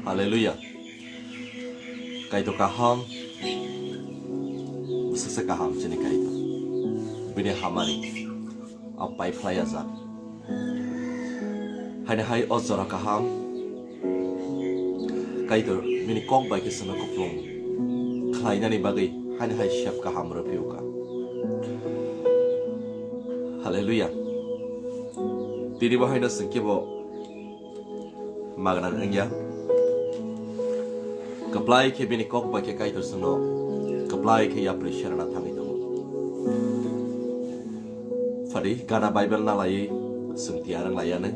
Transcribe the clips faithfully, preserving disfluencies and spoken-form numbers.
Hallelujah. Kaitor kaham. Bwswksa kaham chini Kaitor. Bini hamari. Apai phlai ajak. Haini hai o jora kaham. Kaitor bini kok bai khe chwngno kupulung khlainani bagwi haini hai sep kaham rw phiyuka. Hallelujah. Tini bo haino chwng kebo magna wngya. Kwplai khe bini kok bai khe Kaitor chwngno kwplai khe yapri serana thangwi tongo. Phadi gana Bible nalaiwi chwng tiyar wng laiya nw.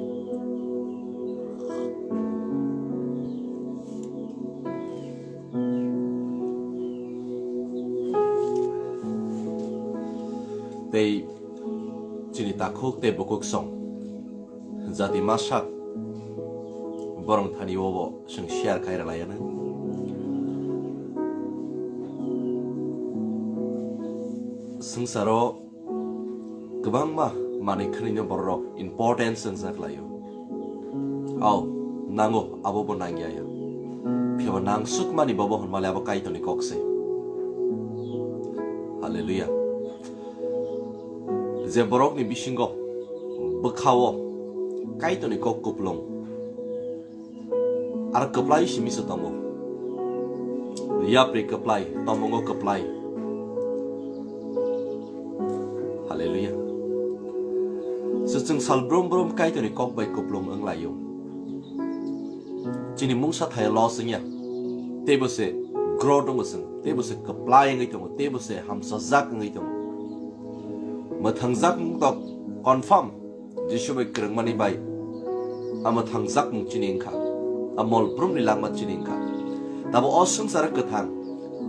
Tei chini takhuk tei bukhuk song jati masak borong thani o bo chwng share khai rwlaiya nw. Swngcharo kwbangma manwi khwnino bororok importance wngjak laio. Au, nango, abo bo nangya ya. Phiya bo nangsukmani bobo hwnmale abo Kaitorni kok se. Hallelujah. Je borokni bisingo bwkhao Kaitorni kok kupulung aro kwplai simi se tongo. Yapri kwplai, tomongo kwplai. Hallelujah. So chwng sal brum brum Kaitorni kok bai kupulung wng laio. Chini mungsa thaya loss wngya. Teibo se grow tongo chwng, teibo se kwplai wngwi tongo, teibo se hamsajak wngwi tongo. Mwthangjak wng tok confirm. Jisu bai kwrwngmani bai a mwthangjak mung chini wngkha, a mol brumni langma chini wngkha. Tabo o swngcharo kwthang,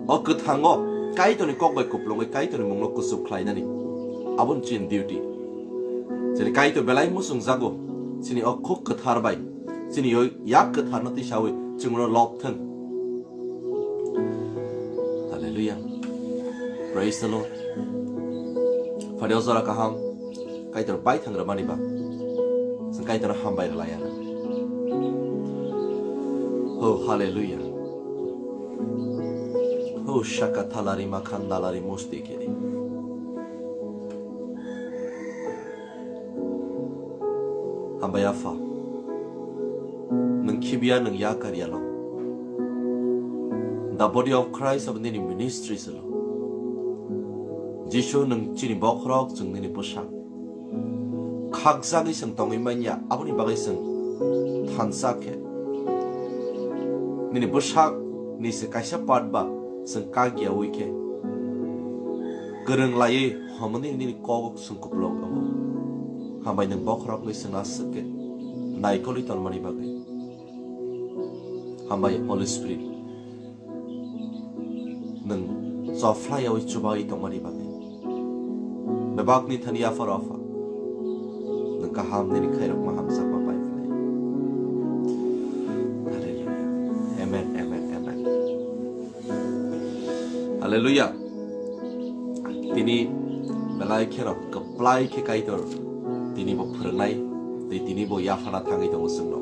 o kwthango Kaitorni kok bai kupulungwi Kaitorni mungno kuchuk khlainani, aboni chini duty. Chini Kaitor belai muchungjago, chini o khuk kwthar bai, chini o yak kwtharno tisawi chwngno lob thwng. Hallelujah. Praise the Lord. Phadi o jora kaham Kaitor bai thang rwmani ba. Chwng Kaitorno hambai rwlaiya. Oh, hallelujah. Oh, shaka thalari makhan dalari musti kiri. Hambai Apha, nwng khibiya nwng yakar yalo. The body of Christ abo nini ministry salo. Jisu nwng chini bokhorok chwng nini bwsak. Khakjagwi chwng tongwi manya aboni bagwi chwng thansa khe. Nini bwsak ni se kaisa part ba chwng kagyawi khe. Kwrwng laiwi homoni nini kok chwng kupulok abo. Hambai nwng bokhorok wngwi chwng aswk khe naikolwi tongmani bagwi. Hambai Holy Spirit. Nwng chophlaiyawi chubawi tongmani bagwi. Bebakni thani yapharo Apha. Nwng kaham nini khairokma hamjakma pai phlai. Hallelujah. Amen, amen, amen. Hallelujah. Tini belai kheno kwplai khe Kaitor tini bo phwrwngnai, tei tini bo yaphana thangwi tongo chwngno.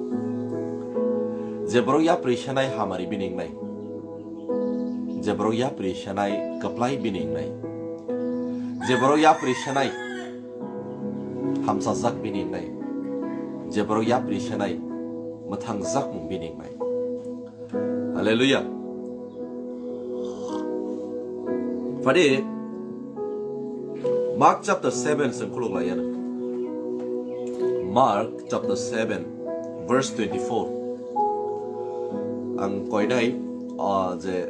Je borok yapri sanai hamari bini wngnai. Je borok yapri sanai kwplai bini wngnai. Je borok yapri sanai hamsajak bini wngnai. Je borok yapri sanai mwthangjak mung bini wngnai. Hallelujah. Phadi Mark chapter seven chwng khuluk laiyana. Mark chapter seven verse twenty-four. Ang koinai, ah, je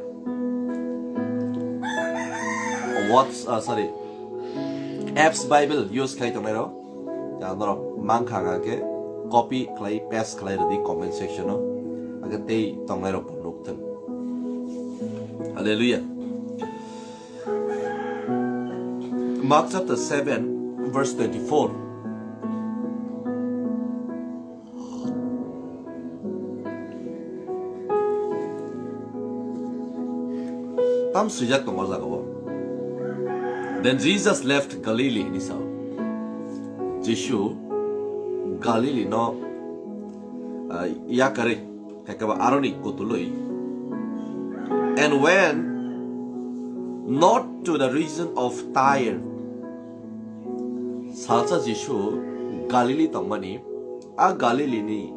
what's, ah, sorry, apps Bible use khai tongnai rok. Ya, norok mankha ang khe copy khlai, paste khlai rwdi comment section o. Age tei tongnai rok bo nuk thung. Hallelujah. Mark chapter seven verse twenty-four. Tam swijak tongo o jaga o. Then Jesus left Galilee, hinwi sao. Jisu Galilee no, ah, yakarwi Hakhe ba aroni kutulwi, "And went not to the region of Tyre." Salsa Jisu Galili tongmani, a Galilini,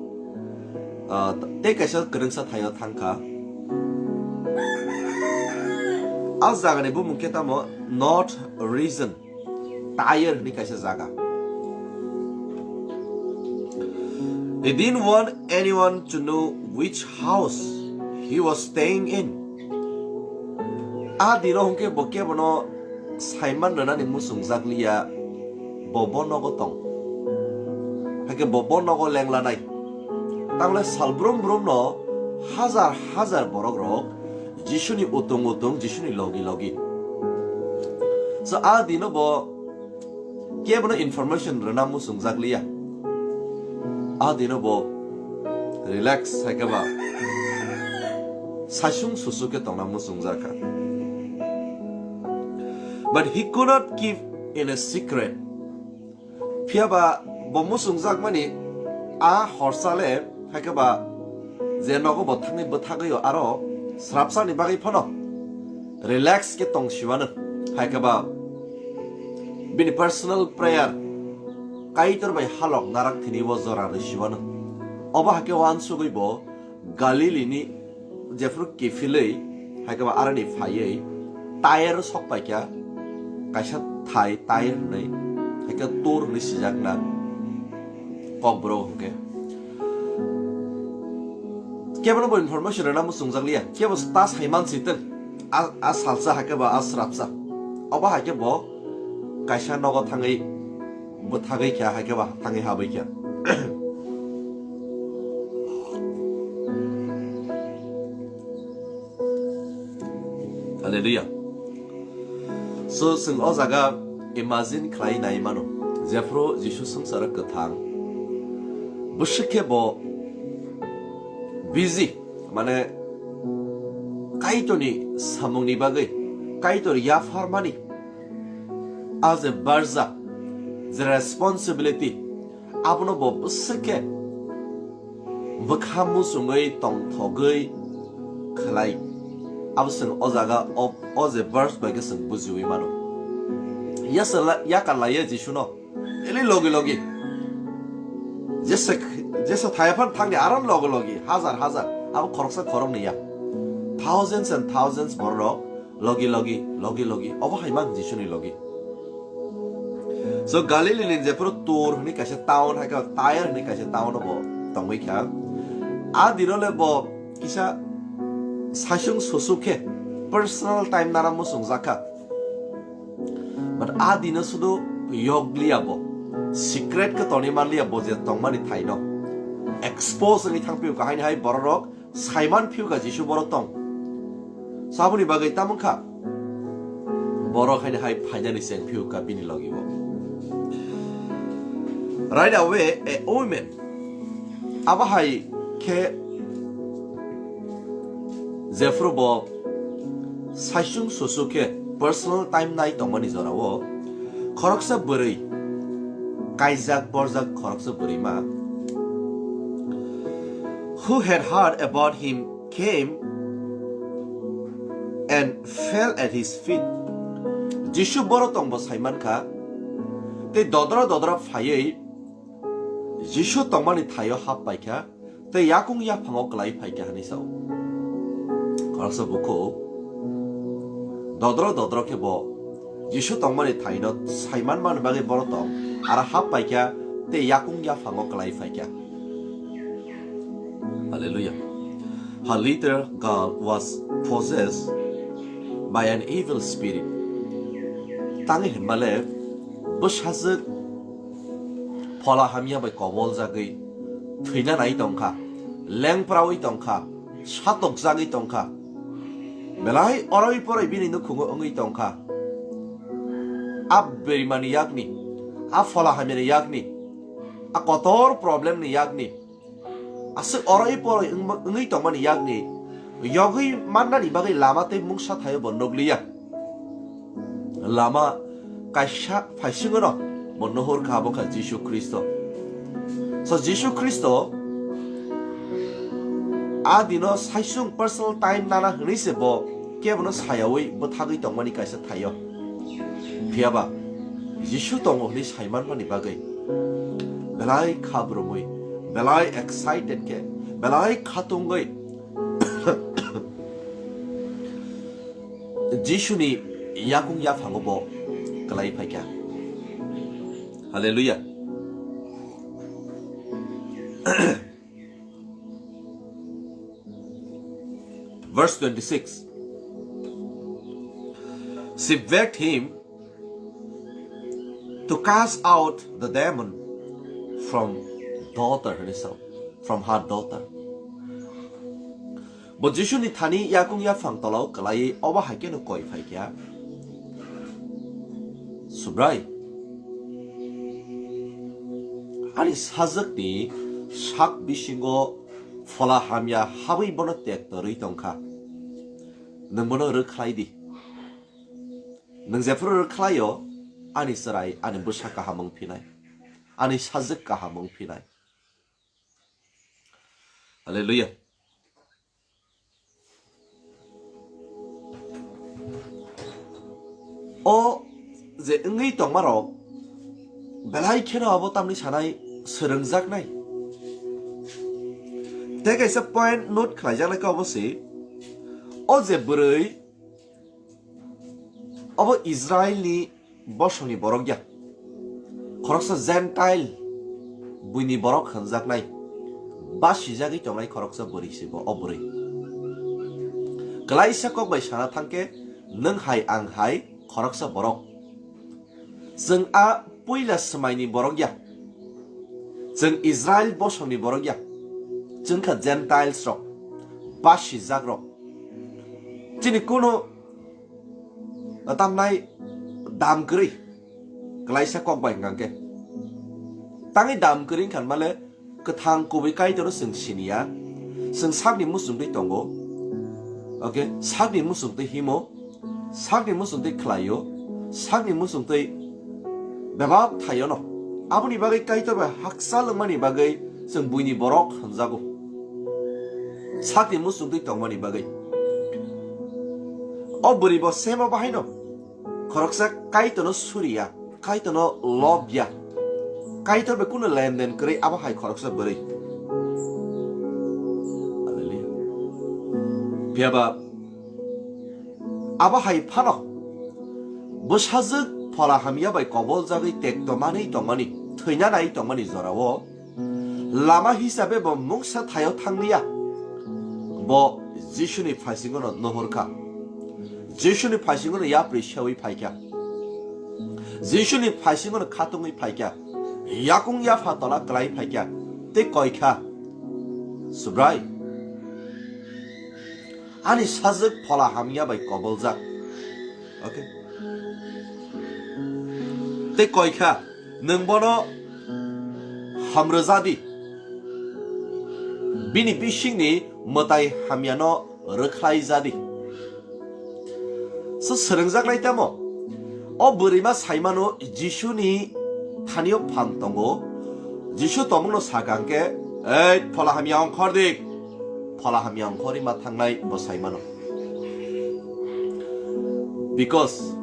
ah, tei kaisa kwrwngsa thaio thangkha. A jagani bumung khe tamo North Region, Tyre hwnwi kaisa jaga. He didn't want anyone to know which house he was staying in. A dino hwnkhe bo kebono saiman rwnani muchungjak liya, bo bo nogo tong. Hakhe bo bo nogo lenglanai. Tangle salbrum brumno hajar hajar borok rok Jisuni utung utung, Jisuni logi logi. So a dino bo kebono information rwna muchungjak liya. A dino bo relax hai khe ba saisung susu khe tongna muchungjak kha. But he could not keep in a secret. Phiya ba bo muchungjakmani a horsa le hai khe ba je nogo bo thangwi bwthagwi o aro srapsani bagwi phano relax khe tong siwano. Hai khe ba bini personal prayer Kaitor bai halok narak thini bo jora rwi siwano. Obo hai khe uansugwi bo Galilini jephru kiphilwi hai khe ba aroni phaiwi Tyre sok paikha, kaisa thai Tyre hwnwi, hai khe Tur hwnwi sijakna kokborok hwnkhe. Kebono bo information rwna muchungjak liya, kebo ta saiman si tong, a, a salsa hai khe ba a srapsa. Obo hai khe bo kaisa nogo thangwi bwthagwi kha, hai khe ba thangwi habwi kha. Hallelujah. So, chwng o jaga imagine khlai nai mano, jephru Jisu swngcharo kwthang, bwswk khe bo busy, mane, Kaitorni samungni bagwi, Kaitor yapharmani, a je barja, je responsibility, abono bo bwswk khe bwkha muchungwi tongthogwi khlai. Abo chwng o jaga o, o je verse bai khe chwng bujiwi mano. Yasa la-, yakar laiya Jisuno, eli logi logi. Jesa, jesa thaya phan thangni aron logi logi, hajar hajar, abo khoroksa khoroknwi ya. Thousands and thousands borok logi logi, logi logi, obo hai mang Jisuni logi. So Galili ni jephru Tur hwnwi kaisa town, hai khe Tyre hwnwi kaisa town bo tongwi kha. A dino le bo kisa saisung susu khe personal time nana muchungjak kha. But a dino sudu yog liya bo, secret khe toni man liya bo je tongmani thaino expose wngwi thang phio kha, haini hai borok rok saiman phio kha Jisu borok tong. So aboni bagwi tamo kha? Borok haini hai phainani cheng phio kha bini logi bo. Right away, a woman. Abo hai khe jephru bo saisung susu khe personal time nai tongmani jorao khoroksa bwrwi, kaijak borjak khoroksa bwrwi ma, who had heard about him came and fell at his feet. Jisu boro tongbo saiman kha, tei dodro dodro phaiwi Jisu tongmani thaio hap paikha, tei yakung yaphango kwlai phaikha hwnwi sao. Khoroksa bukhuk dodro dodro khe bo Jisu tongmani thaino saiman mani bagwi boro tong, aro hap paikha tei yakung yaphango kwlai phaikha. Hallelujah. A little girl was possessed by an evil spirit. Tangwi hwnmale bwsajwk phola hamya bai koboljagwi thwina nai tongkha, lengprawi tongkha, satokjagwi tongkha, belai oroi poroi bini nukhungo wngwi tongkha. A berimani yakni, a phola hamyani yakni, a kotor problemni yakni, aswk oroi poroi wngma-, wngwi tongmani yakni yogwi mannani bagwi lama tei mungsa thaio bo nukliya. Lama kaisa phaisingono bo nuhur kha, abo kha Jisu Khristo. So Jisu Khristo A dino saisung personal time nana hwnwi se bo kebono sayaui bwthagwi tongmani kaisa thaio. Phiyaba Jisu tongo hwnwi saimanmani bagwi belai khabrumwi, belai excited khe, belai khatungwi Jisuni yakung yaphango bo kwlai phaikha. Hallelujah. Verse twenty-six. She begged him to cast out the demon from daughter, from her daughter. Bo Jisuni thani yakung yaphang tolao kwlaiwi obo hai kheno koi phaikha, Subrai, ani sajwkni sak bisingo phola hamya habwi bono tektorwi tongkha. Nwng bono rwkhlai di. Nwng jephuru rwkhlaio, ani chwrai, ani bwsa kaham wng phinai, ani sajwk kaham wng phinai. Hallelujah. O je wngwi tongmarok belai kheno abo tamni sanai swrwngjaknai. Tei kaisa point note khlaijaknai khe obo se, o je bwrwi, obo Israilni bosongni borok ya, khoroksa Gentile buini borok hwnjaknai, basijagwi tongnai khoroksa bwrwi se bo, o bwrwi. Klaisa kok bai sana thangkhe, nwng hai ang hai khoroksa borok. Chwng a puila swmaini borok ya. Chwng Israel bosongni borok ya. Chwng kha Gentiles rok, basijak rok. Chini kunu tamnai dam kwrwi, klaisa kok bai hwnkha khe. Tangwi dam kwrwi wngkha male, kwthang kubui Kaitorno chwng siniya, chwng sakni muchungtwi tongo. Okay, sakni muchungtwi himo, sakni muchungtwi khlaio, sakni muchungtwi bebak thaiono. Aboni bagwi Kaitor bai hakchal wngmani bagwi chwng buini borok hwnjago. Sakni muchungtwi tongmani bagwi. O bwrwi bo semo bahaino khoroksa Kaitorno suriya, Kaitorno lobya, Kaitor bai kunu lenden kwrwi abo hai khoroksa bwrwi. Hallelujah. Phiyaba abo hai phano bwsajwk phola hamya bai koboljagwi tekto manwi tongmani, thwina nai tongmani jorao lama hisabe bo mungsa thaio thanglia. Bo Jisuni phaisingono nuhurkha. Jisuni phaisingono yapri sewi phaikha. Jisuni phaisingono khatungwi phaikha. Yakung yapha tola kwlai phaikha. Tei koikha, Subrai, ani sajwk phola hamya bai koboljak. Okay. Tei koikha, nwng bono hamrwjadi. Bini bisingni mwtai hamyano rwkhlaijadi. So swrwngjaknai tamo? O bwrwima saimano Jisuni thanio phan tongo. Jisu tongmungno sakha hwnkhe, "Ei, phola hamya ongkhor di." Phola hamya ongkhorwi ma thangnai bo saimano. Because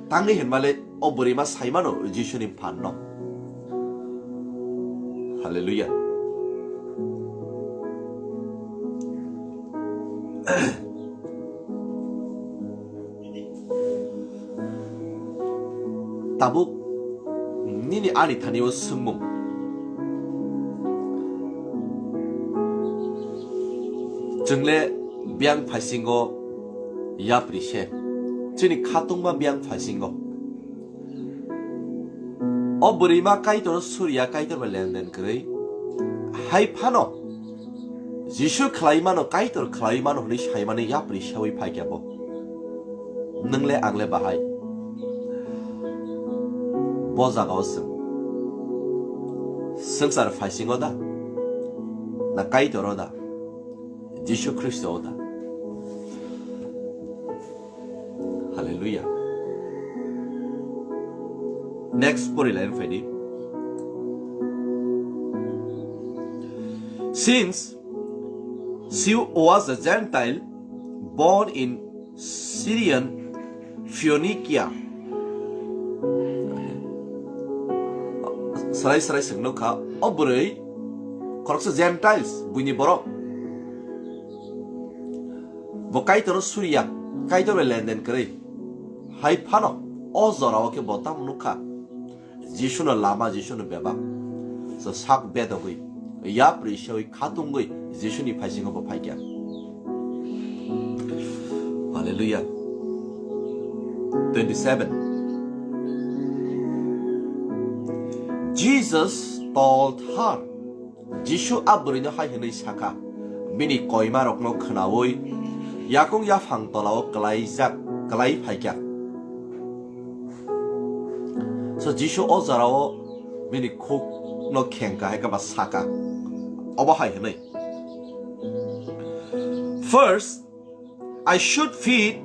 tangwi hinmale o bwrwima saimano Jisuni phanno. Hallelujah. Tabuk nini ani thani o swngmung. Chwngle biyang phaisingo yapri se. Chini khatungma biyang phaisingo. O bwrwima Kaitor suriya, Kaitor bai lenden kwrwi. Hai phano Jisu khlai mano, Kaitor khlai mano hwnwi saimani yapri sewi phaikha bo. Nwngle angle bahai? Bo jagao chwng swngchar phaisingo da? Na Kaitor o da? Jisu Khristo o da? Hallelujah. Next pori line phaidi. Since She was a Gentile born in Syrian Phoenicia. Sarai sarai swngno kha, o bwrwi khoroksa Gentiles, buini borok. Bo Kaitorno suriya, Kaitor bai lenden kwrwi. Hai phano o jorao khe bo tamo nukha. Jisuno lama, Jisuno bebak. So sak bedogwi, yapri sewi khatungwi Jisuni phaisingo bo phaikha. Hallelujah. Twenty-seven. Jesus told her. Jisu a bwrwino hai hwnwi sakha, bini koimarokno khnaui yakung yaphang tolao kwlaijak, kwlai phaikha. So Jisu o jorao bini khukno khengkha, hai khe ba sakha, obo hai hwnwi, "First, I should feed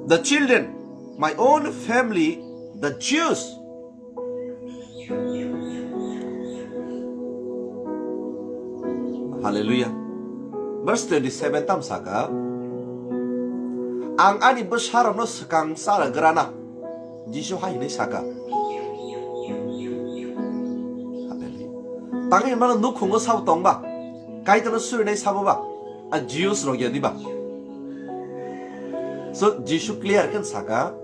the children, my own family, the Jews." Hallelujah. Verse twenty-seven tam saka, "Ang ani bwsarokno swkang charagrana," Jisu hai hwnwi saka. Hallelujah. Tangwi hwnmano nukhungo sabo tongba, Kaitorno surinai sabo ba, a Jews rok ya diba? So Jisu clear khe saka,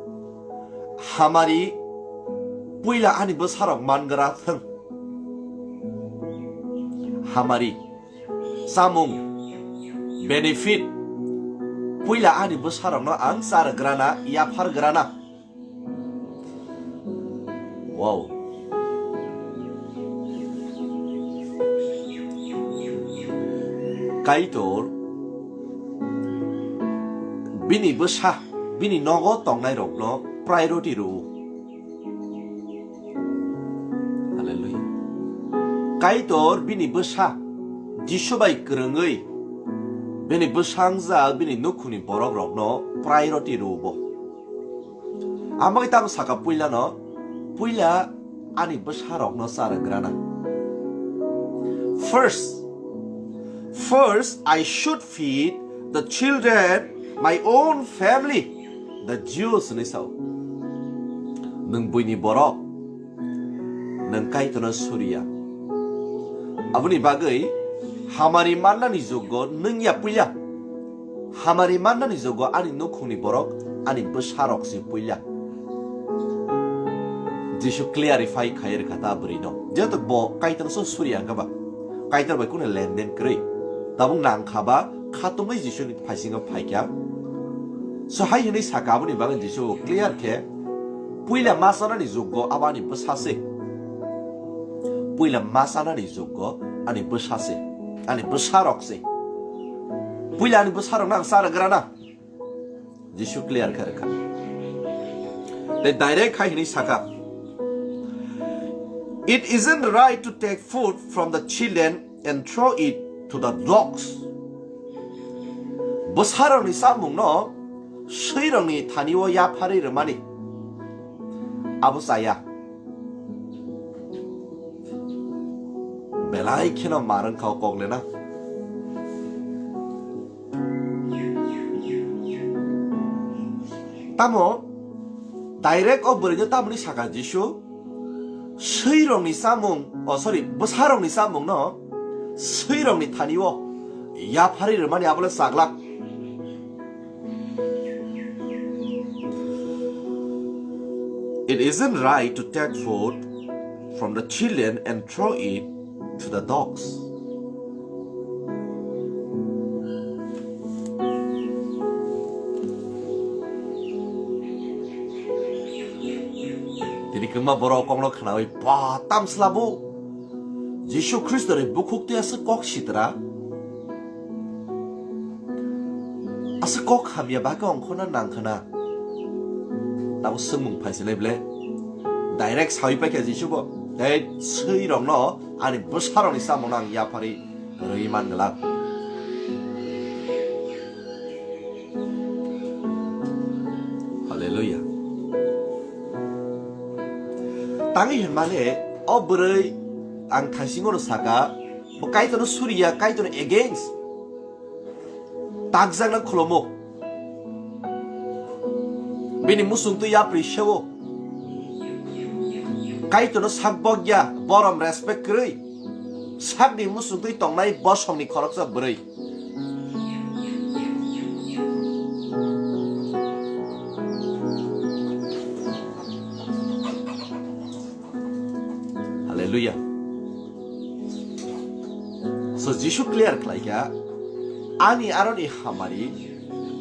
"Hamari puila ani bwsarok mangra thwng." Hamari, samung, benefit, puila ani bwsarokno ang charagrana, yaphargrana. Wow. Kaitor bini bwsa, bini nogo tongnairokno priority rwo. Hallelujah. Kaitor bini bwsa Jisu bai kwrwngwi bini bwsangja, bini nukhungni borokrokno priority rwo bo. Amagwi tamo saka puilano, puila ani bwsarokno charagrana. First, first I should feed the children, my own family, the Jews hwnwi sao. Nwng buini borok, nwng Kaitorno suriya. Aboni bagwi hamari mannani juggo nwng ya puila. Hamari mannani juggo ani nukhungni borok, ani bwsarok se puila. Jisu clarify khai rwkha ta bwrwino. Jehetu bo Kaitorno so suriya wngkha ba, Kaitor bai kunu lenden kwrwi. Tabuk nangkha ba khatungwi Jisuni phaisingo phaikha. So hai hwnwi saka, aboni bagwi Jisu clear khe, puila ma chanani juggo abo ani bwsa se. Puila ma chanani juggo ani bwsa se, ani bwsarok se. Puila ani bwsarokno ang charagrana. Jisu clear khe rwkha. Tei direct hai hwnwi saka, "It isn't right to take food from the children and throw it to the dogs." Bwsarokni chamungno swirokni thani-o yapharwi rwmani abo chaya. Belai kheno mar wngkha o kok le na. Tamo direct o bwrwino tamoni saka Jisu, swirokni chamung, oh sorry, bwsarokni chamungno swirokni thani-o yapharwi rwmani abo le chaglak. It isn't right to take food from the children and throw it to the dogs. Tini kwbangma borok kokno khnaui ba tam slabo. Jisu Khristo ni bukhuk tei aswk kok sitra. Aswk kok hamya bagwi ongkhorna nangkhwna. Tamo swngmung phaisinai ble. Direct sawi paikha Jisu bo. Tei swirokno ani bwsarokni chamungno ang yapharwi rwi man glak. Hallelujah. Tangwi hwnmale o bwrwi ang thaisingo no saka, Bo Kaitorno suriya, Kaitorno against. Takjakna kholomo. Bini musung twi yapri sewo. Kaitorno sak bokya, borom respect kwrwi. Sakni musung twi tongnai bosongni khoroksa bwrwi. Hallelujah. So Jisu clear khlaikha, ani aroni hamari,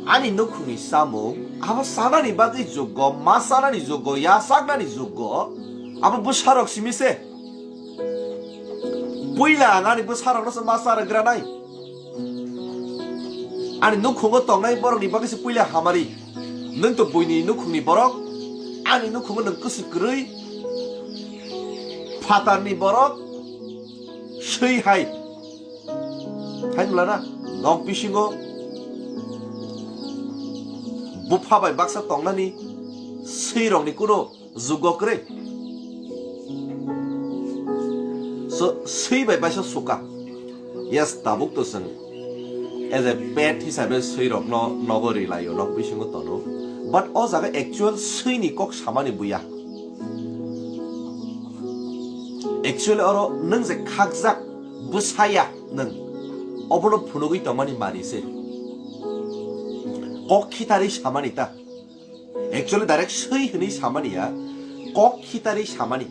ani nukhungni samung, abo sanani bagwi juggo, ma sanani juggo, ya saknani juggo, abo bwsarok simi se. Puila ang ani bwsarokno se ma sa rwgranai. Ani nukhungo tongnai borokni bagwi se puila hamari. Nwng to buini nukhungni borok, ani nukhungo nwng kwswk kwrwi, phatarni borok, swi hai. Hai nulana, nok bisingo bupha bai baksa tongnani swirokni kuno jugo kwrwi. So, swi bai baisa suka. Yes, tabuk to chwng as a pet hisabe swi rokno nogo rilaio, nok bisingo tono. But o jaga actual swi ni kok samani buya. Actually oro nwng je khakjak bwsaya nwng obono phunugwi tongmani mari se. Kok khitari samani ta. Actually direct swi hwnwi samani ya, kok khitari samani.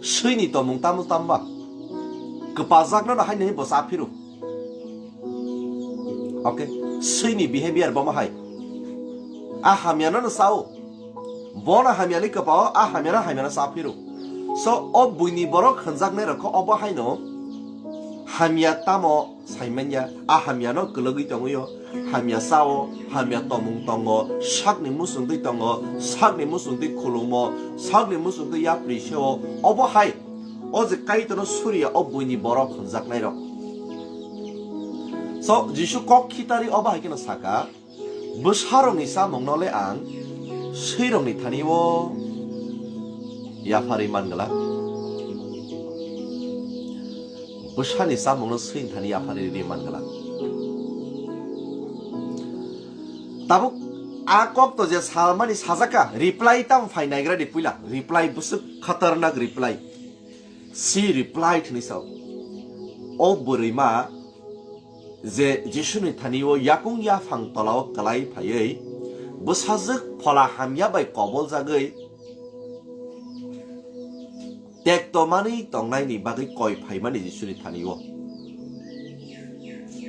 Swi ni tomung tamo tamba. Kwpajakno no haino bo cha phiru. Okay, swi ni behavior bo ma hai. A hamya no no sao. Bo na hamya ni kwpao, a hamya no hamya no cha phiru. So o buini borok hwnjaknai rok kho obo haino hamya tamo saimanya, a hamyano kwlwgwi tongwio, hamya sao, hamya tomung tongo, sakni muchungtwi tongo, sakni muchungtwi khulummo, sakni muchungtwi yapri seo, obo hai, o je Kaitorno suriya o buini borok hwnjaknairok. So, Jisu kok khitari obo hai kheno saka, bwsarokni chamungno le ang swirokni thani-o yapharwi man glak. Bwsani chamungno swini thani yapharwi rwi man glak. Tabuk a kok to je salmani sajaka, reply tamo phai naigra di puila, reply bwswk khatarnak reply. She replied hinwi sao, o bwrwima je Jisuni thani-o yakung yaphang tola-o kwlai phaiwi bwsajwk phola hamya bai koboljagwi tekto manwi tongnaini bagwi koi phaimani Jisuni thani-o.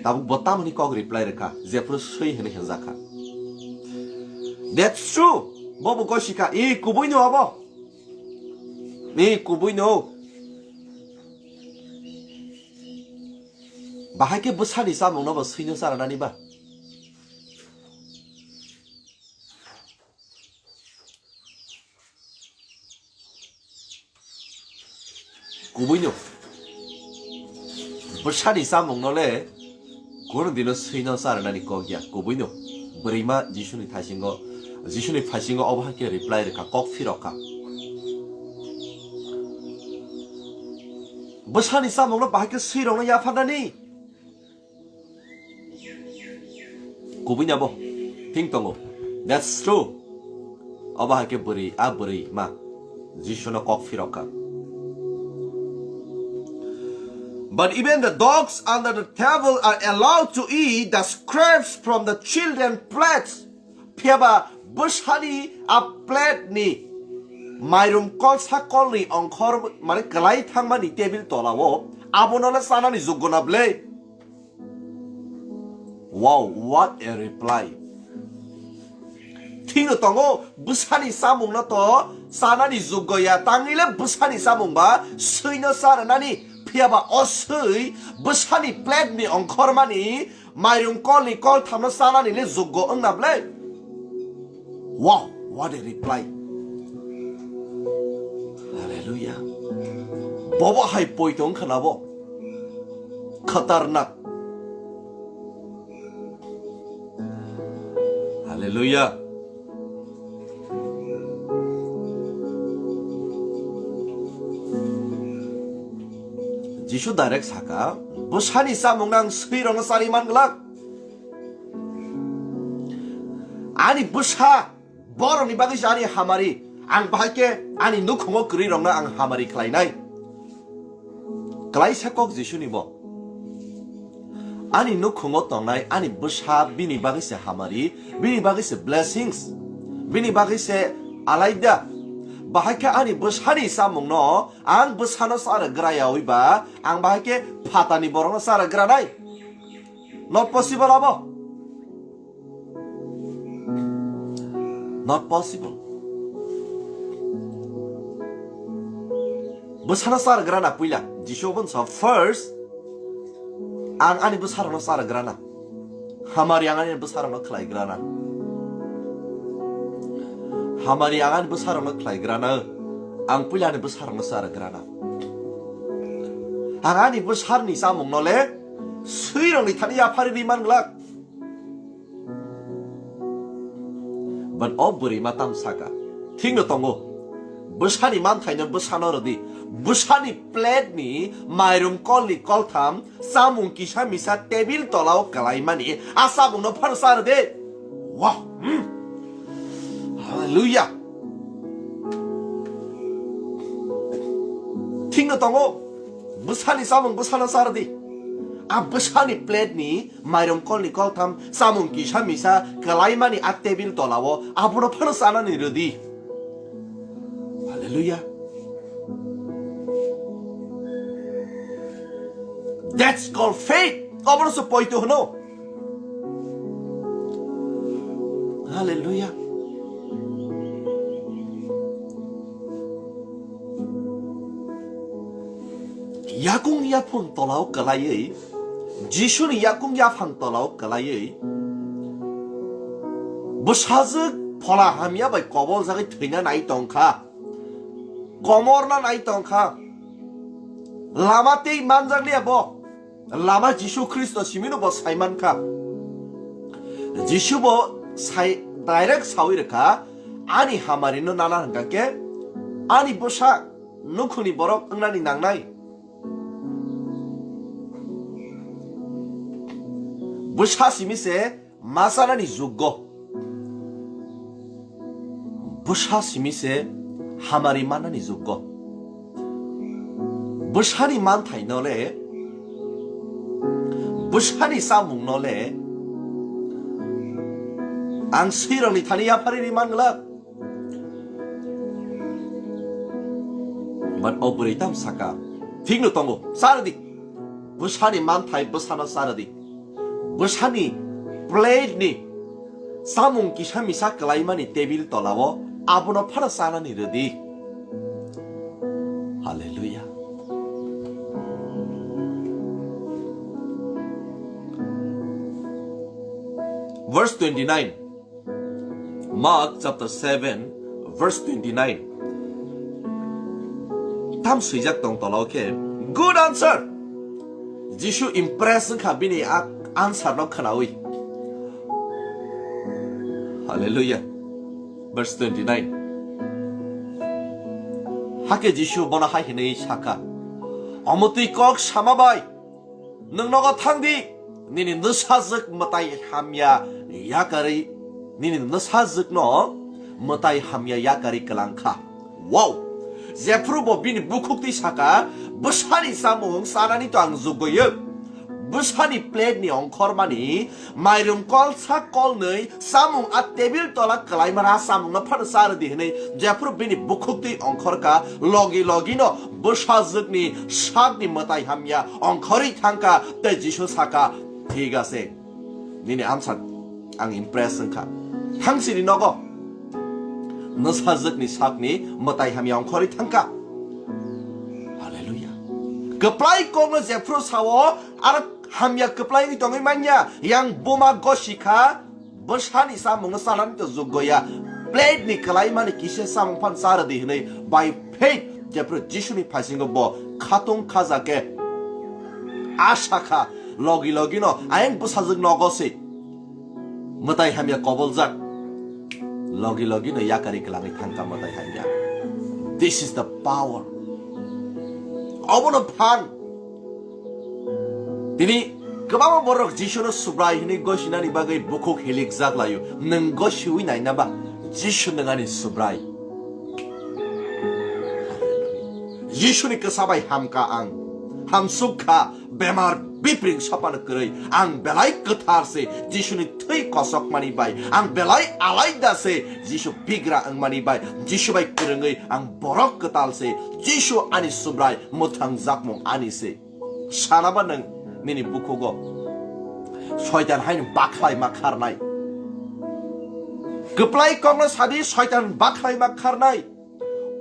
Tabuk bo tamoni kok reply rwkha, jephuru swi hwnwi hwnjakha. That's true. Bo bo gosikha, i kubui no abo. Ni kubui no. Bahai khe bwsani chamungno bo swino charanani ba? Kubui no. Bwsani chamungno le Kunu dino swino charanani kok ya, kubui no. Bwrwima Jisuni thaisingo, Jisuni phaisingo obo hai khe reply rwkha, kok phirokha. Bwsani chamungno bahai khe swirokno yapharnani. Kubui nabo thing tongo. That's true. Obo hai khe bwrwi, a bwrwi ma Jisuno kok phirokha. But even the dogs under the table are allowed to eat the scraps from the children plates. Phiyaba bwsani a plate ni mairum kolsa kolni ongkhor mane kwlai thangmani table tolao abono le chanani juggo na ble? Wow, what a reply! Thino tongo, bwsani chamungno to chanani juggo ya, tangwi le bwsani chamung ba swino charanani, phiyaba o swi bwsani plate ni ongkhormani mairum kolni kolthamno chanani le juggo wngna ble? Wow, what a reply! Hallelujah. Bobo hai poito wngkha na bo. Khatarnak. Hallelujah. Jisu direct saka, "Bwsani chamungno ang swirokno charwi man glak. Ani bwsa, borokni bagwi se ani hamari, ang bahai khe ani nukhungo kwrwirokno ang hamari khlainai." Klaisa kok Jisuni bo. Ani nukhungo tongnai ani bwsa bini bagwi se hamari, bini bagwi se blessings, bini bagwi se alaida. Bahai khe ani bwsani chamungno ang bwsano sa rwgra yaui ba, ang bahai khe phatani borokno sa rwgranai. Not possible abo. Not possible. Bwsano sa rwgrana puila. Jisu obo sa first, ang ani bwsarokno sa rwgrana. Hamari ang ani bwsarokno khlaigrana. Hamari ang ani bwsarokno khlaigrana. Ang puila ani bwsarokno sa rwgrana. Ang ani bwsarni chamungno le swirokni thani yaphari ri man glak. But o bwrwi ma tam saka, "Thikno tongo, bwsani manthaino bwsano rwdi, bwsani plate ni mairum kolni koltham, chamung kisa misa tebil tolao kwlaimani a chamungno phano cha rwdi." Wow! Hmm. Hallelujah! Thikno tongo, bwsani chamung bwsano cha rwdi. A bwsani plate ni mairum kolni koltham, chamung kisa misa kwlaimani a tebil tolao abono phano chanani rwdi. Hallelujah. That's called faith. Obono se poito hwno. Hallelujah. Yakung yaphang tolao kwlaiwi, Jisuni yakung yaphang tolao kwlaiwi, bwsajwk phola hamya bai koboljagwi thwina nai tongkha, komorna nai tongkha, lama tei manjakliya bo, lama Jisu Khristo simino bo saimankha. Jisu bo sai, direct sawi rwkha, "Ani hamarino nana hwnkha khe ani bwsa nukhungni borok wngnani nangnai." Bwsa simi se ma chanani juggo. Bwsa simi se hamari mannani juggo. Bwsani manthaino le, bwsani chamungno le ang swirokni thani yaphari ri man glak. But o bwrwi tam saka, "Thikno tongo, cha rwdi. Bwsani manthai bwsano cha rwdi. Bwsani plate ni chamung kisa misa kwlaimani tebil tolao abono phano chanani rwdi." Hallelujah. Verse twenty-nine. Mark chapter seven, verse twenty-nine. Tam swijak tong tolao khe, "Good answer." Jisu impress wngkha bini a answer no khwnawi. Hallelujah. Verse twenty-nine. Hakhe Jisu bono hai hwnwi sakha, "Omotwi kok sama bai, nwng nogo thang di, nini nwsajwk mwtai hamya yakarwi, nini nwsajwkno mwtai hamya yakarwi kwlang kha." Wow! Jephru bo bini bukhuk twi saka, "Bwsani chamung chanani to ang juggo yo. Bwsani plate ni ongkhormani mairum kolsa kolnwi chamung a tebil tola kwlaimani a chamungno phano cha rwdi," hwnwi jephru bini bukhuk twi ongkhorkha, logi logino bwsajwkni sakni mwtai hamya ongkhorwi thangkha, tei Jisu saka, "Thik ase, nini amsa ang impress wngkha. Thangsini nogo nwsajwkni sakni mwtai hamya ongkhorwi thangkha." Hallelujah. Kwplai kokno jephru sao, aro hamya kwplai wngwi tongwi manya, yang buma gosikha, bwsani chamungno chanani to juggo ya. Plate ni kwlaimani kisa chamung phan cha rwdi hwnwi by faith jephru Jisuni phaisingo bo khatung khaja khe a sakha, logi logino ayang bwsajwk nogo se mwtai hamya koboljak, logi logino yakarwi kwlangwi thangkha mwtai hamya. This is the power. Obono phan Tini kwbangma borok Jisuno Subrai hwnwi gosinani bagwi bukhuk hilikjak laio. Nwng gosiwi naina ba Jisu nwng ani Subrai? Jisuni kwsa bai hamka ang. Hamsuk kha, bemar bipring sopan kwrwi. Ang belai kwthar se Jisuni thwi kosokmani bai. Ang belai alaida se Jisu bigra wngmani bai. Jisu bai kwrwngwi ang borok kwtal se. Jisu ani Subrai, mwthangjakmung ani se. Sana ba nwng nini bukhugo Soitan haino bakhlai ma kharnai. Kwplai kokno sadi, Soitan bakhlai ma kharnai.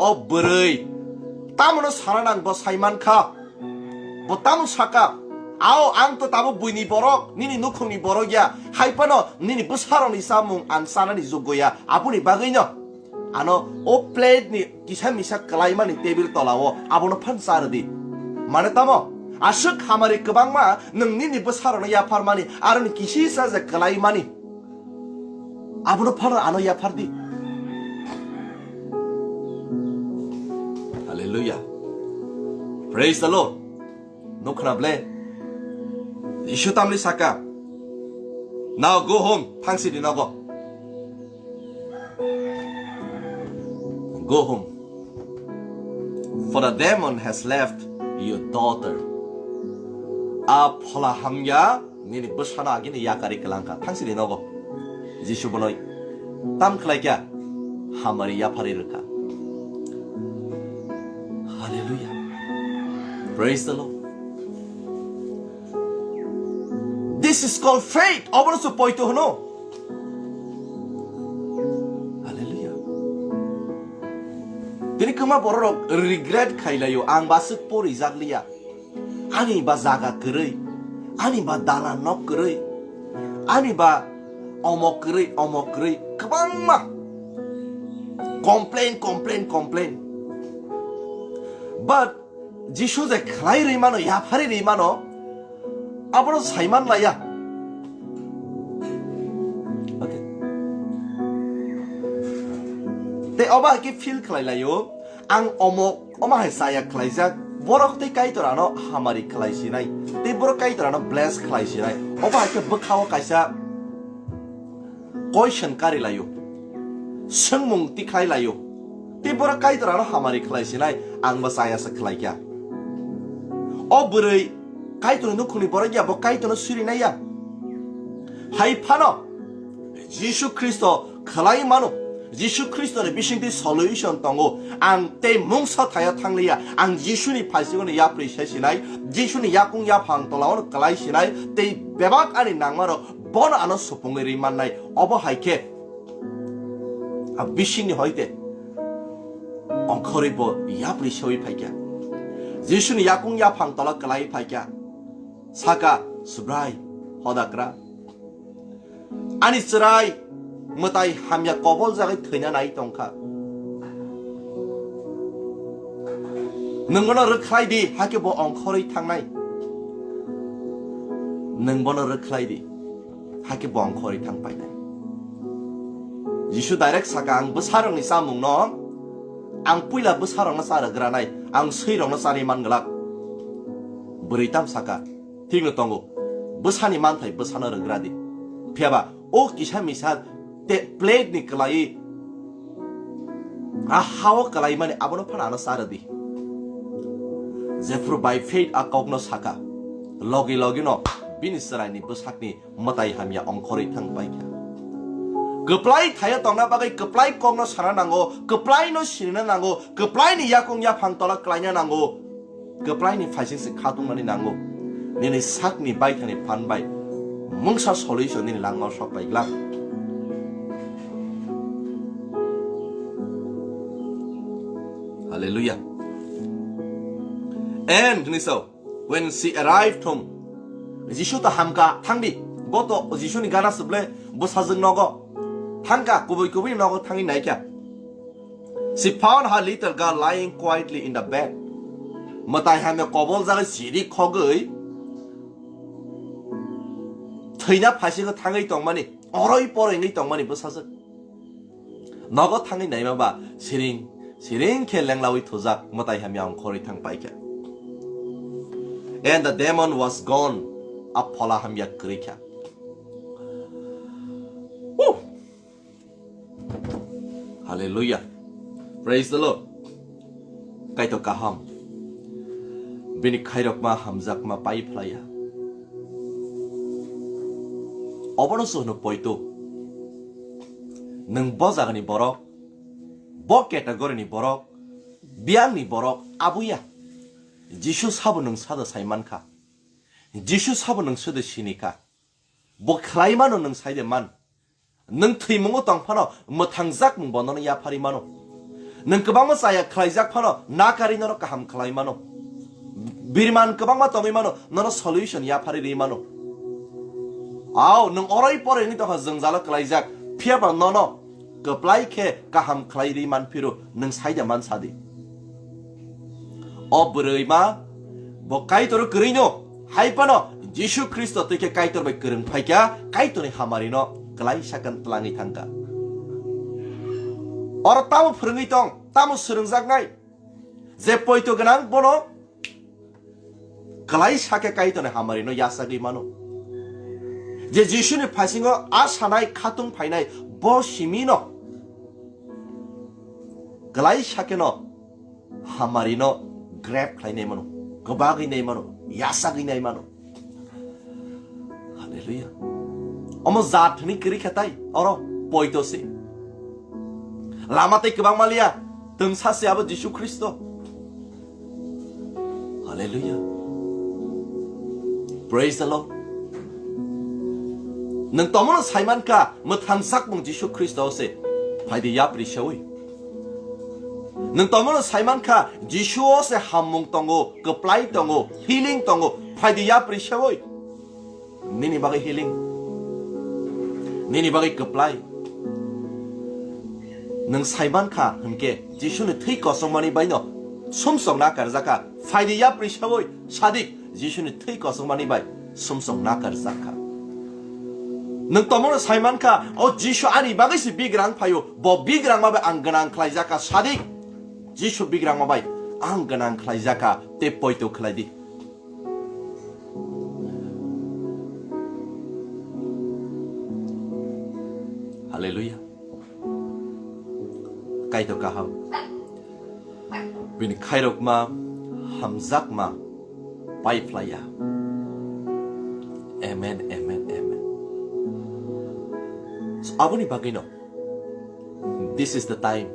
O bwrwi, tamono sana nang bo sai man kha. Bo tamo saka, "Ao, ang to tabo buini borok, nini nukhungni borok ya. Hai phano nini bwsarokni chamung ang chanani joggo ya." Aboni bagwino ano o plate ni kisa misa kwlaimani table tolao abono phan cha rwdi. Mane tamo? Aswk hamari kwbangma nwng nini bwsarokno yapharmani, aroni kisisa je kwlaimani, abono phano ano yaphardi. Hallelujah. Praise the Lord. Nukhna ble? Jisu tamni saka, "Now go home, thangsidi nogo." Go home. For the demon has left your daughter. A phola hamya nini bwsano agini yakari kwlangkha. Thangsidi nogo. Jisu bonoi tam khlaikha, hamari yapharwi rwkha. Hallelujah. Praise the Lord. This is called faith. Obono se poito hwno. Hallelujah. Tini kwma bororok regret khailaio, "Ang baswk porijak liya. Ani ba jaga kwrwi, ani ba dalan nok kwrwi, ani ba omok kwrwi, omok kwrwi." Kwbangma complain, complain, complain. But Jisu je khlai rwi mano, yapharwi rwi mano, abono saiman laya. Okay. Tei obo hai khe feel khlai laio, "Ang omok, omo hai chaya khlaijak, borok tei Kaitor ano hamari khlai sinai, tei borok Kaitor ano bless khlai sinai." Obo hai khe bwkhao kaisa question kari laio, swngmung tikhlai laio, tei borok Kaitor ano hamari khlai sinai, ang bo chaya se khlai kha. O bwrwi Kaitorni nukhungni borok ya, bo Kaitorno suri nai ya. Hai phano Jisu Khristo khlai mano. Jisu Khristoni bisingtwi solution tongo. Ang tei mungsa thaya thangliya. Ang Jisuni phaisigoni yapri se sinai, Jisuni yakung yaphang tolaono kwlai sinai, tei bebak ani nangmarok bono ano supungwi rwi mannai. Obo hai khe a bisingni hoite ongkhorwi bo yapri sewi phaikha. Jisuni yakung yaphang tola kwlai phaikha. Saka, "Subrai, hodakra, ani chwrai mwtai hamya kobol jagwi thwina nai tongkha. Nwng bono rwkhlai di, hakhe bo ongkhorwi thangnai. Nwng bono rwkhlai di, hakhe bo ongkhorwi thang painai." Jisu direct saka, "Ang bwsarokni chamungno, ang puila bwsarokno cha rwgranai, ang swirokno charwi man glak." Bwrwi tam saka, "Thikno tongo, bwsani manthai bwsano rwgra di. Phiyaba o kisa misa te plate ni kwlaiwi a hao kwlaimani abono phano ano cha rwdi." Jephru by faith a kokno saka, logi logino bini chwraini bwsakni mwtai hamya ongkhorwi thang paikha. Kwplai thaya tongna bagwi kwplai kokno sana nango, kwplaino sinina nango, kwplaini yakung yaphang tola kwlaina nango. Kwplaini phaising se khatungmani nango. Nini sakni baithani phan bai mungsa solution nini langmao sok pai glak. Hallelujah. And hini sao, when she arrived home, Jisu to hamka, thangdi. Bo to Jisuni gana suble bwsajwk nogo. Thangka, kubui kubui nogo thangwi naikha. She found her little girl lying quietly in the bed. Mwtai hamya kobol jagwi siri khogwi thwina phaisingwi thangwi tongmani, oroi poroi wngwi tongmani bwsajwk. Nogo thangwi naima ba siring siring khe lenglawi thujak mwtai hamya ongkhorwi thang paikha. And the demon was gone. a phola hamya kwrwi kha. Woo! Hallelujah. Praise the Lord. Kaitor kaham. Bini khairokma hamjakma pai phlaiya. Obono se hwno poito. Nwng bo jagani borok, bo category ni borok, biyangni borok, abuya. Jisu sabo nwng sada sai mankha. Jisu sabo nwng sada sinikha. Bo khlai mano nwng sai de man. Nwng thwimungo tong phano mwthangjak mung bono yapharwi mano. Nwng kwbangma chaya khlaijak phano nakarwi nono kaham khlai mano. Birman kwbangma tongwi mano, nono solution yapharwi rwi mano. Ao, nwng oroi poroi wngwi tongkha jwngjalo klaijak, phiyaba nono kwplai khe kaham khlai rwi manphiro, nwng saida man sadi. O bwrwi ma bo Kaitor kwrwino, hai phano Jisu Khristo twi khe Kaitor bai kwrwng phaikha, Kaitorni hamarino kwlai sakhan tlangwi thangkha. Oro tamo phwrwngwi tong, tamo swrwngjaknai? Je poito gwnang bono kwlai sakhe Kaitorni hamarino yachagwi mano. Je Jisuni phasingo a sanai khatung phainai bo simino kwlai sakheno hamarino grab khlainai mano, kwbagwi nai mano, yachagwi nai mano. Hallelujah. Omo jat hwnwi kwrwi khe tai oro poito se. Lama tei kwbangma liya, twngsa se abo Jisu Khristo. Hallelujah. Praise the Lord. Nwng tomono saimankha mwthangjakmung Jisu Khristo se phaidi yapri sewi. Nwng tomono saimankha Jisu o se hammung tongo, kwplai tongo, healing tongo, phaidi yapri sewi. Nini bagwi healing, nini bagwi kwplai. Nwng saimankha hwnkhe Jisuni thwi kosongmani baino sumsok nakarjakha, phaidi yapri sewi sadik Jisuni thwi kosongmani bai sumsok nakarjakha. Nwng tomono saimankha, o Jisu ani bagwi se bigrang phaio, bo bigrangma bai ang gwnang khlaijakha, sadik Jisu bigrangma bai ang gwnang khlaijakha, tei poito khlaidi. Hallelujah. Kaitor kaham. Bini khairokma, hamjakma, pai phlaiya. Amen, amen, amen. So, aboni bagwino, this is the time.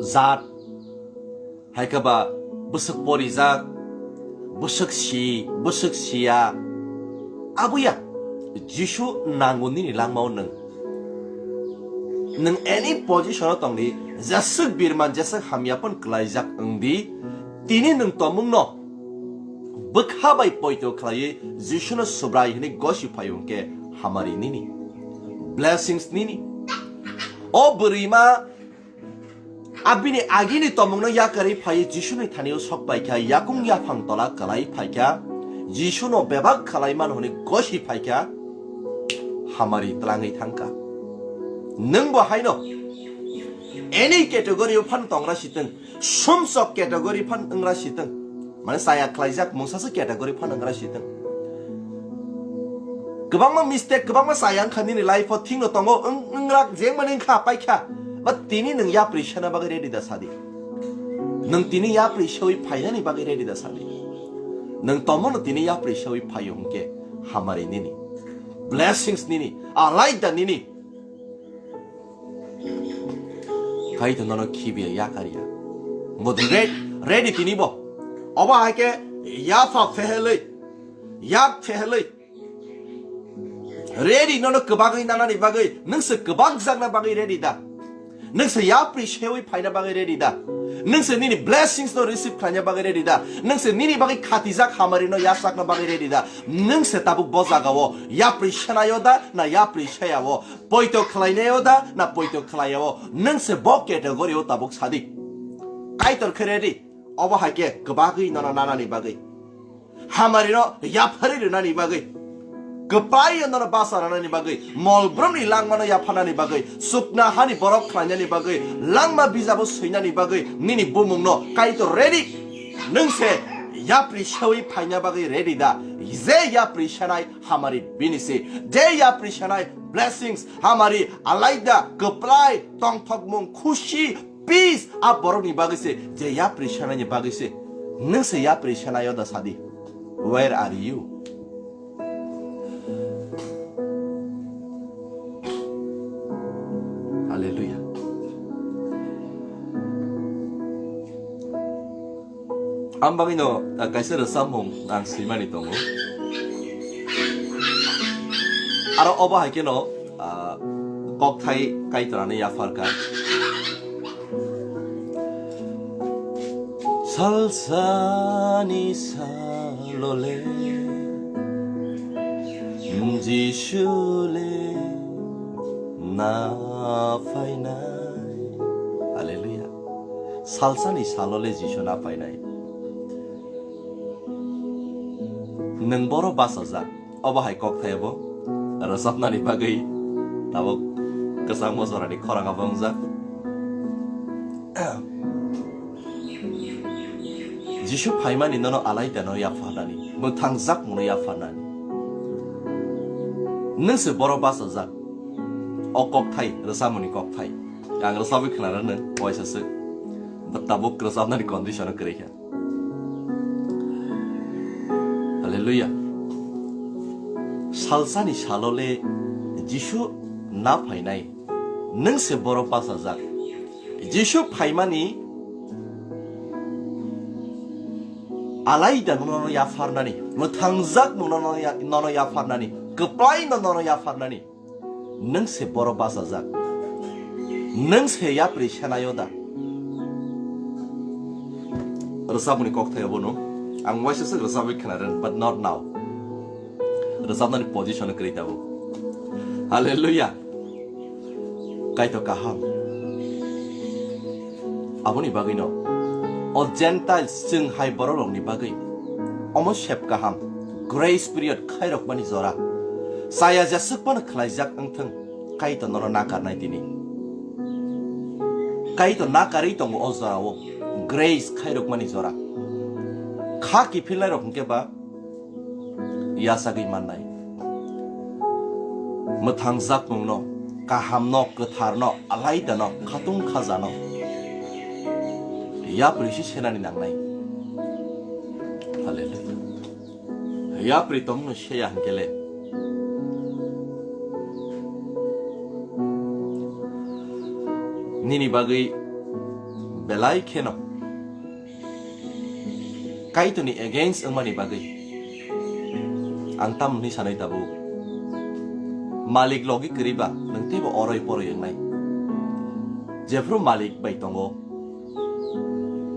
Jat, hai khe ba bwswk porijak, bwswk si, bwswk siya. Abuya, Jisu nango nini langmao nwng. Nwng any position o tongdi, jeswk birman, jeswk hamya pon kwlaijak wngdi, tini nwng tongmungno bwkha bai poito khlaiwi Jisuno Subrai hwnwi gosi phaio hwnkhe hamari nini. Blessings nini. O bwrwima abini agini tongmungno yakarwi phaiwi Jisuni thani-o sok paikha, yakung yaphang tola kwlai phaikha, Jisuno bebak khlai mano hwnwi gosi phaikha, hamari twlangwi thangkha. Nwngbo haino any category-o phan tongra sitwng, sumsok category phan wngra sitwng, mane chaya khlaijak mungsa se category phan wngra sitwng. Kwbangma mistake, kwbangma chaya wngkha nini life-o, thikno tongo, wng-, wngrak jengmani wngkha, paikha. But tini nwng yapri sena bagwi ready da sadi. Nwng tini yapri sewi phainani bagwi ready da sadi. Nwng tomono tini yapri sewi phaio hwnkhe hamari nini. Blessings nini, alaida nini. Kaitor nono khibiya yakarya. Model re-, ready tini bo. Obo hai khe yapha phehelwi, yak phehelwi. Ready nono kwbagwi nanani bagwi, nwng se kwbak jakna bagwi ready da? Nwng se yapri sewi phaina bagwi ready da? Nwng se nini blessings no receive khlaina bagwi ready da? Nwng se nini bagwi khatijak hamari no yachakna bagwi ready da? Nwng se tabuk bo jaga o yapri senayo da na yapri seya o? Poito khlainayo da na poito khlaiya o? Nwng se bo category o tabuk sadi. Kaitor khe ready. Obo hai khe kwbagwi nono nanani bagwi, hamari no yapharwi rwnani bagwi, kwplai nono basa rwnani bagwi, mol brumni langmano yapharnani bagwi, chukna hani borok khlainani bagwi, langma bijabo swinani bagwi nini bumungno Kaitor ready. Nwng se Yapri sewi phaina bagwi ready da? Je yapri senai hamari bini se. Je yapri senai blessings hamari alaida kwplai tongthokmung khusi peace a borokni bagwi se. Je yapri senaini bagwi se. Nwng se yapri senaio da sadi? Where are you? Hallelujah. Ang bagwino, ah, kaisa rwchapmung ang swimani tongo. Aro obo hai kheno, ah, kokthai Kaitorani yapharkha. Salsani salole Jisule na phainai. Hallelujah. Salsani salole Jisu na phainai. Nwng boro bachajak. Obo hai kokthai bo rwchapnani bagwi tabuk kwchangma jorani khorang abo wngjak. Jisu phaimani nono alaidano yapharnani, mwthangjakmungno yapharnani. Nwng se boro bachajak. O kokthai, rwchapmungni kokthai. Ang rwchapwi khwnarwno waisa swk. Tabuk rwchapnani condition-o kwrwi kha. Hallelujah. Salsani salole Jisu na phainai, nwng se boro bachajak. Jisu phaimani alaida nono yapharnani, mwthangjak nono ya-, nono yapharnani, kwplai no nono yapharnani. Nwng se boro bachajak. Nwng se yapri senaio da? Rwchapmungni kokthai abono ang waisa swk rwchapwi khwnarwno, but not now. Rwchapnani position kwrwi tabuk. Hallelujah. Kaitor kaham. Aboni bagwino o Gentiles chwng hai bororokni bagwi omo sep kaham, grace period khairokmani jora. Chaya jeswk phano khlaijak wngthwng, Kaitor nono nakarnai tini. Kaitor nakarwi tongo o jorao, grace khairokmani jora. Kha kiphilnairok hwnkhe ba yachagwi mannai. Mwthangjakmungno, kahamno, kwtharno, alaidano, khatung khajano yapri se senani nangnai. Hallelujah. Yapri tongmungno seya hwnkhe le nini bagwi belai kheno Kaitorni against wngmani bagwi ang tamo hwnwi sanwi tabuk? Malik logi kwrwi ba nwng teibo oroi poroi wngnai. Jephru malik bai tongo,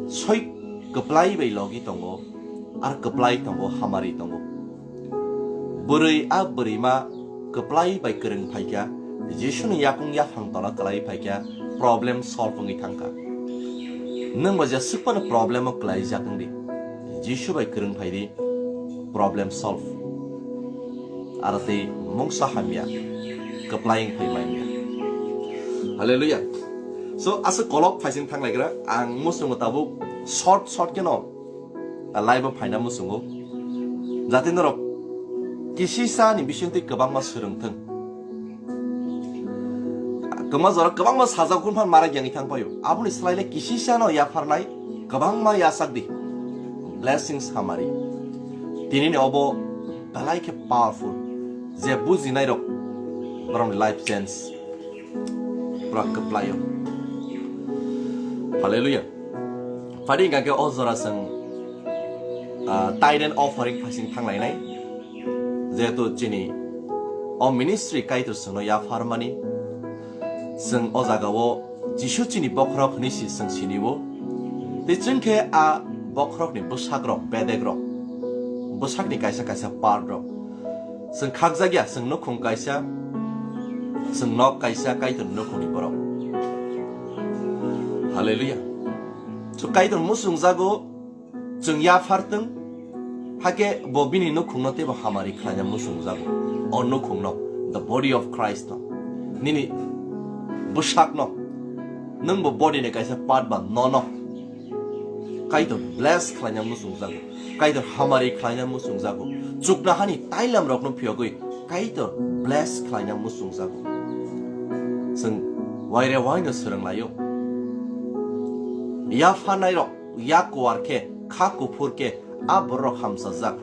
soi kwplai bai logi tongo, ar kwplai tongo, hamari tongo. Bwrwi a bwrwima kwplai bai kwrwng phaikha, Jisuni yakung yaphang tola kwlai phaikha, problem solve wngwi thangkha. Nwngbo jeswk phano problem o kwlaijak wngdi, Jisu bai kwrwng phaidi, problem solve. Aro tei mungsa hamya kwplai wng phai manya. Hallelujah. So, aswk kolok phaising thanglaigra, ang muchungo tabuk short short kheno live o phaina muchungo. Jate norok kisisa ni bisingtwi kwbangma swrwngthwng. Kwma jora kwbangma sajak hwn phan mara yangwi thang paio. Aboni swlaile kisisa no yapharnai kwbangma yachak di. Blessings hamari. Tini ni obo belai khe powerful. Je bujinai rok borokni life change. Pura kwplaio. Hallelujah. Phadi hingkha khe o jora chwng, ah, tithe and offering phaising thanglainai. Jehetu chini o ministry Kaitor chwngno yapharmani, chwng o jagao Jisu chini bokhorok hwnwi si chwng sinio. Tei chwng khe a bokhorokni bwsakrok, bedekrok, bwsakni kaisa kaisa part rok. Chwng khakjak ya, chwng nukhung kaisa, chwng nok kaisa, Kaitorni nukhungni borok. Hallelujah. So Kaitor muchungjago, chwng yaphartwng, hakhe bo bini nukhungno teibo hamari khlaina muchungjago. O nukhungno, the body of Christ no, nini bwsakno, nwngbo body ni kaisa part ba nono. Kaitor bless khlaina muchungjago. Kaitor hamari khlaina muchungjago. Chuknahani tailam rokno phiyogwi Kaitor bless khlaina muchungjago. Chwng waire waino swrwnglaio. Yapharnairok yakuar khe, kha kuphur khe, a borok hamsajak.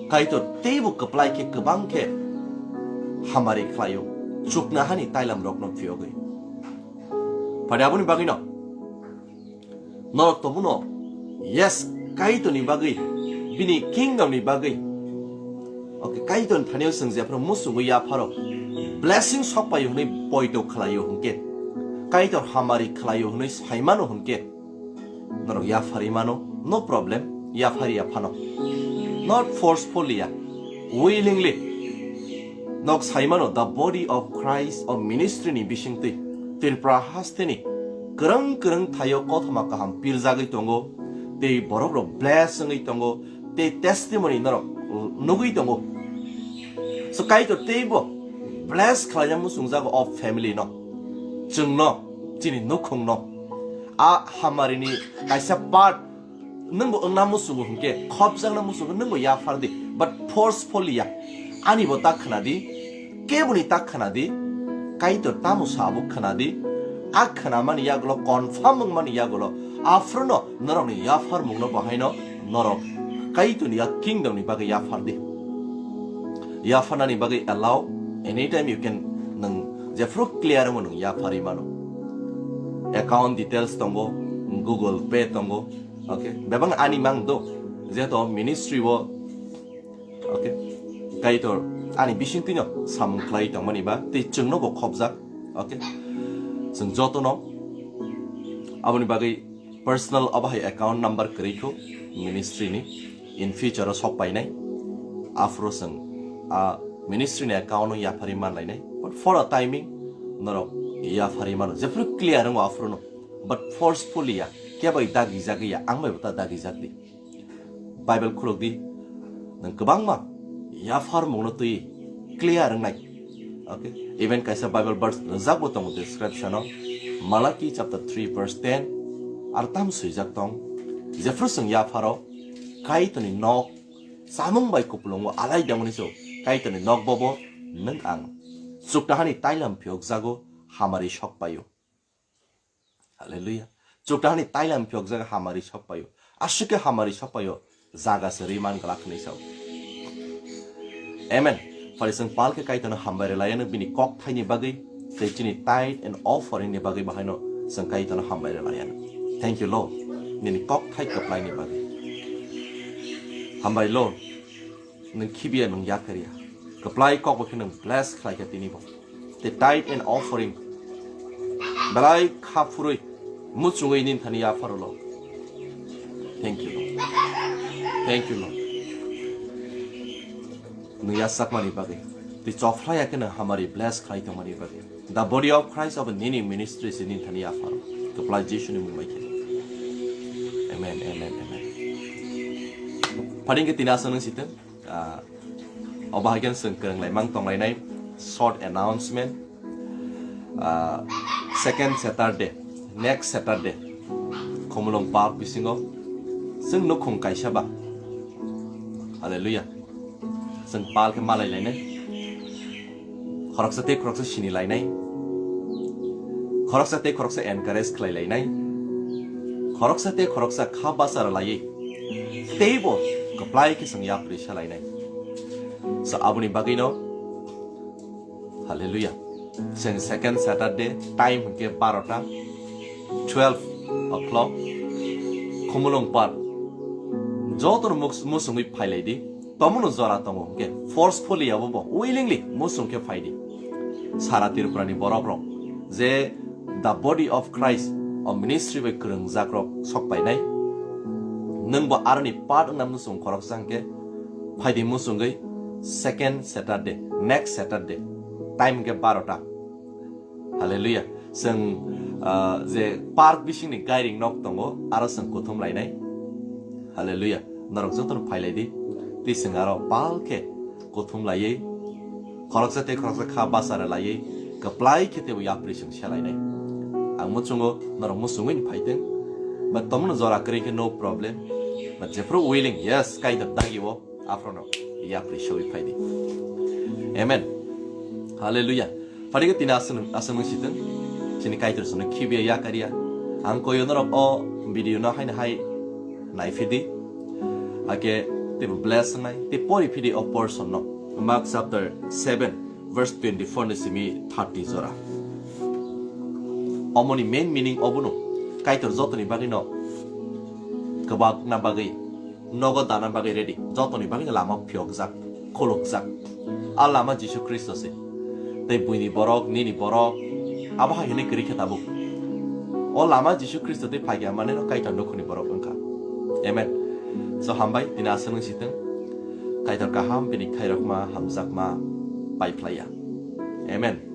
Kaitor teibo kwplai khe, kwbang khe hamari khlaio. Chuknahani tailam rokno phiyogwi. Phade aboni bagwino norok tobuno, yes, Kaitorni bagwi, bini kingdomni bagwi. Okay, Kaitorni thani-o chwng jephru muchungwi yapharo blessing sokpaio hwnwi poito khlaio hwnkhe, Kaitor hamari khlaio hwnwi saimano hwnkhe, norok yapharwi mano, no problem, yapharwi yaphano. Not forcefully ya, willingly. Nok saimano, the body of Christ of ministry ni bisingtwi Tripura hasteni kwrwng kwrwng thaio kothoma kaham pirjagwi tongo, tei borok rok bless wngwi tongo, tei testimony norok nugwi tongo. So Kaitor teibo bless khlaina muchungjago o family no, chwngno, chini nukhungno. A hamarini kaisa part nwngbo wngna muchungo hwnkhe, khopjakna muchungo nwngbo yaphardi, but forcefully ya. Anibo ta khwnadi, keboni ta khwnadi, Kaitor tamo sa abo khwnadi, a khwnamani yagulo, confirm wngmani yagulo, aphruno norokni yapharmungno bahaino norok Kaitorni a kingdomni bagwi yaphardi. Yapharnani bagwi allow, anytime you can, nwng jephru clear wngmo nwng yapharwi mano. Account details tongo, Google Pay tongo, okay? Bebak ani mang do, jeto ministry o, okay? Kaitor ani bisingtwino samung khlai tongmani ba, tei chwngno bo khopjak, okay? Chwng jotono aboni bagwi personal obo hai account number kwrwi kho ministry ni, in future o sok painai, aphuru chwng a ministry ni account no yapharwi manlainai, but for a timing norok yapharwi mano, jephru clear wngo aphuru no, but forcefully ya, kebai dagijagwi ya, ang bai bo ta dagijak di. Bible khulok di, nwng kwbangma yapharmungno twi clear wngnai. Okay? Even kaisa Bible verse rwjakbo tongo description o, Malachi chapter three verse ten, ar tam swijak tong, jephru chwng yapharo Kaitorni nok chamung bai kupulungo alai dangmani so, Kaitorni nok bobo nwng ang chuknahani tailam phiyokjago, hamari sok paio. Hallelujah. Chuknahani tailam phiyokjak hamari sok paio. Aswk khe hamari sok paio, jaga se rwi man glak hwnwi sao. Amen. Phari chwng pal khe Kaitorno hambai rwlaiano bini kok thaini bagwi, tei chini tithe and offering ni bagwi bahaino chwng Kaitorno hambai rwlaiano. Thank you, Lord. Nini kok thai kwplaini bagwi. Hambai, Lord. Nwng khibiya, nwng yakarya. Kwplai kok bo khe nwng bless khlai kha tini bo. Tei tithe and offering belai kha phurwi muchungwi nini thani yapharo lo. Thank you, Lord. Thank you, Lord. Nwng yachakmani bagwi. Tei chophlai ya khe nwng hamari bless khlai tongmani bagwi. The body of Christ abo nini ministry se nini thani yapharo. Kwplai Jisuni mung bai khe. Amen, amen, amen. Phading khe tini aswk nwng sitwng. Ah, obo hai khe chwng kwrwng laimang tonglainai short announcement. Ah, second Saturday, next Saturday, Khumulwng park bisingo chwng nukhung kaisa ba. Hallelujah. Chwng pal khe malai lainai. Khoroksa tei khoroksa sini lainai. Khoroksa tei khoroksa encourage khlai lainai. Khoroksa tei khoroksa kha bachar laiwi teibo kwplai khe chwng yapri salainai. So, aboni bagwino, hallelujah. Chwng second Saturday, time hwnkhe barota, twelve o'clock, Khumulwng park. Jotono mus-, musungwi phailaidi. Tomono jora tongo hwnkhe, forcefully abo bo willingly musung khe phaidi. Sara Tripura ni borok rok je the body of Christ o ministry bai kwrwngjak rok sok painai. Nwng bo aroni part wngna musung khoroksa hwnkhe phaidi musungwi second Saturday, next Saturday, time hwnkhe barota. Hallelujah. Chwng, ah, je park bisingni gairing nok tongo, aro chwng kuthum lainai. Hallelujah. Norok jotono phailaidi. Tei chwng aro pal khe kuthum laiwi, khoroksa tei khoroksa kha bachara laiwi, kwplai khe teibo yapri chwng selainai. Ang muchungo norok muchungwi phaitwng. But tomno jora kwrwi khe no problem. But jephru willing, yes, Kaitor dagi o, aphrono yapri shawi phaidi. Amen. Hallelujah. Phadi khe tini aswk aswk nung sitwng. Chini Kaitor sono khibiya yakaria. Ang koyo norok o video no haino hai naiphidi. Ake teibo bless wngnai. Tei pori phidi o portion no. Mark chapter seven verse twenty-four ni simi thirty jora. Omoni main meaning obono Kaitor jotoni bagwi no kwbakna bagwi, nogo dana bagwi ready, jotoni bagwi no lama phiyokjak, khulukjak. A lama Jisu Khristo se. Tei buini borok, nini borok, abo hai hwnwi kwrwi khe tabuk. O lama Jisu Khristo tei phagya manwi no Kaitor nukhungni borok wngkha. Amen. So hambai, tini aswk nung sitwng. Kaitor kaham bini khairokma hamjakma pai phlaiya. Amen.